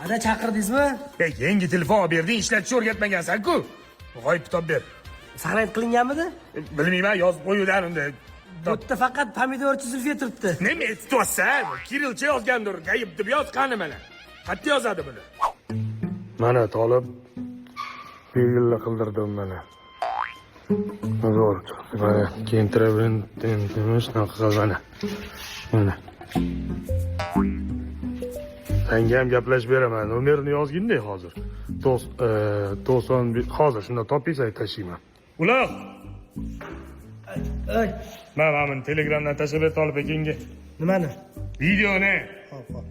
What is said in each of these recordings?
Ada chaqirdingizmi? Ey, yangi telefon olib berding, ishlatishni o'rgatmagansan-ku. G'oyib kitob ber. Saqlanib qilinganmidi? Bilmayman, yozib qo'yuvdan unda. Bu yerda faqat pomidorchi Zulfiya turibdi. Nima aytyapsan? Kirillcha yozgandir, g'ayib deb yoz, qani mana. Qayerda yozadi buni? Mana tolib belgila qildirdim mana. Zo'r chiqdi mana. Shunaqa qil mana. Mana. Senga ham gaplashib beraman. Nomerini yozgin-da hozir. 90 hozir shunda topingsan tashlayman. Uloq! Ey, Mana buni Telegramdan tashlab ber Tolib akenga. nimani? Videoni. Hop, hop.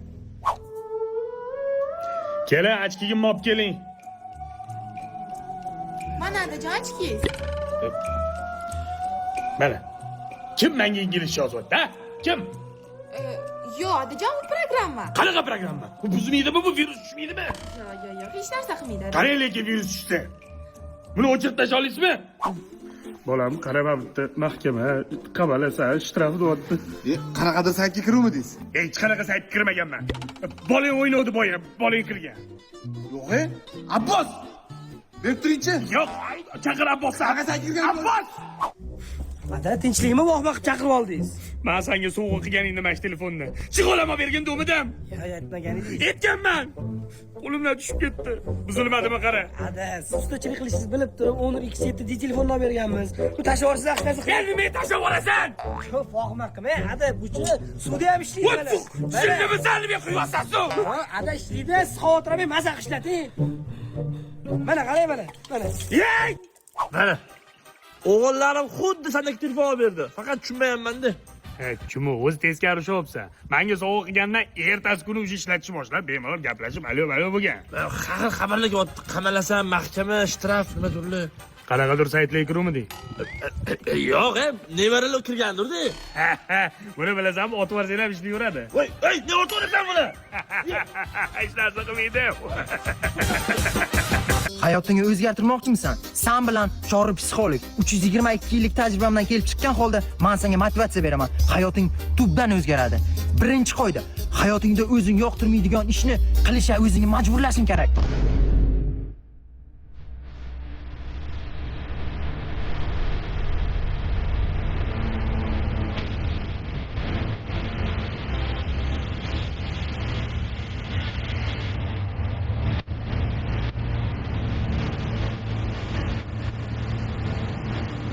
Keling, ochkigimni olib keling. Mana adajon ochkingiz. Mana. Kim menga inglizcha yozyapti, ha? Kim? Yo'q, adajon, bu programma. Qanaqa programma? Bu buzmaydimi, bu virus tushmaydimi? Yo'q, yo'q, yo'q, hech narsa qilmaydi. Qarang lekin virus tushsa. Buni o'chirib tashlay olasizmi? Bolam, qarama bitta mahkama qamalasan, shtraf deyapti. Qanaqadir saytga kiruvmidingiz? Hech qanaqa saytga kirmaganman. Bolang o'ynavdi boya, bolang kirgan. Yo'q, e? Abbos! Berib turingchi. Yo'q, chaqir Abbosni. Qanaqa saytga kirgan? Abbos! Ada tinchlikmi voq-voq chaqirib oldingiz? Men senga sovg'a qilganingni mana shu telefonni. Chig'olama bergin degandim. Ya, aytmagan edingiz. Aytganman. Qo'limdan tushib ketdi. Buzilmadimi qara. Ada, siz ustachilik qilishingizni bilib turib Honor X7 D telefonni olib berganmiz. Bu tashlab yuborsangiz hech narsa Endi meni tashlab yuborasan. Ko'p voqma qilmang. Ada, buchi suvda ham ishlaydi Voy, mana. tushundimi san nima qilyapsan suv? Ha, ada ishlaydi, siz xavotir olmang, maza qilib ishlating. Mana qarang mana, mana. Yey! Mana. O'g'illarim xuddi sandagi telefon olib berdi. Faqat tushunmayapman-da. Chumu, o'zi teskari ushyapsan. Menga sovg'a qilgandan ertasi kuni o'sha ishlatishni boshlab, bemalol gaplashib, alo alo bo'lgan. Har xil xabarlar kelyapti. Qamalasan, mahkama, shtraf, nima turli. Qanaqadir saytlarga kiruvmiding? Yo'q, nevaralar kirgandir-da. Buni bilasanmi, otib yuborsang ham ishlayveradi. Voy, ey, ne o'tirasan buni? Hech narsa qilmaydi. Hayotingni o'zgartirmoqchimisan? San bilan chori psixolog 322 yillik tajribamdan kelib chiqqan holda men senga motivatsiya beraman. Hayoting tubdan o'zgaradi. Birinchi qoida: hayotingda o'zing yoqtirmaydigan ishni qilishga o'zingni majburlashing kerak.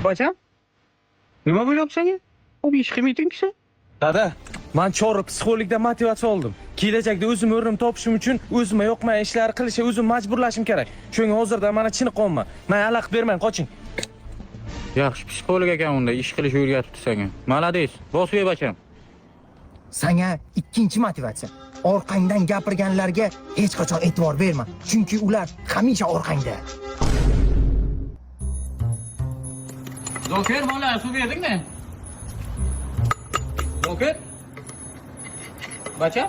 Bacham, nima bo'lyapti senga? U ish qilmayding kishi. Dada, men chori psixologdan motivatsiya oldim. Kelajakda o'zim o'rnim topishim uchun o'zimga yoqmagan ishlarni qilishga o'zim majburlashim kerak. Shunga hozirdan mana chiniqyapman. Men aloq bermang, qoching. Yaxshi psixolog ekan unda, ish qilishni o'rgatibdi senga. Молодец, bosib bacham. Sanga ikkinchi motivatsiya. Orqangdan gapirganlarga hech qachon e'tibor berma, chunki ular hamisha orqangda. Zokir, bola, suv berdingmi? Zokir? Bacha?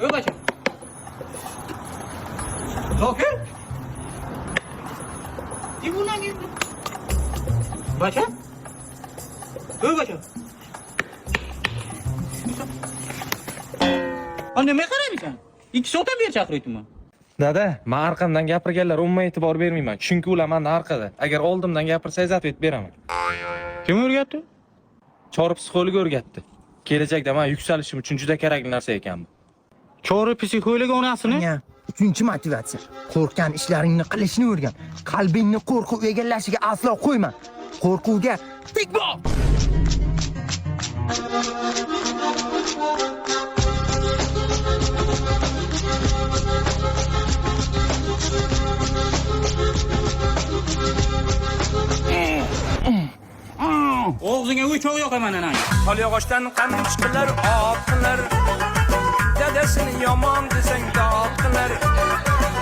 Ey bacha. Zokir? Bacha? Ey bacha. A nima qaraymisan? 2 soatdan beri chaqiryapman. Dada, men arqamdan gapirganlar umuman e'tibor bermayman, chunki ular mendan orqada. Agar oldimdan gapirsangiz ответ beraman. Kim o'rgatdi? Chori psixolog o'rgatdi. Kelajakda men yuksalishim uchun juda kerakli narsa ekan bu. Chori psixolog onasini. Sanga uchinchi motivatsiya. Qo'rqgan ishlaringni qilishni o'rgan. Qalbingni qo'rquv egallashiga aslo qo'yma. Qo'rquvga tik bor. Og'zingga uchoq yoqaman anang. Tolyog'ochdan qamchi qilar, ot qilar. Dadasini yomon desang dod qilar.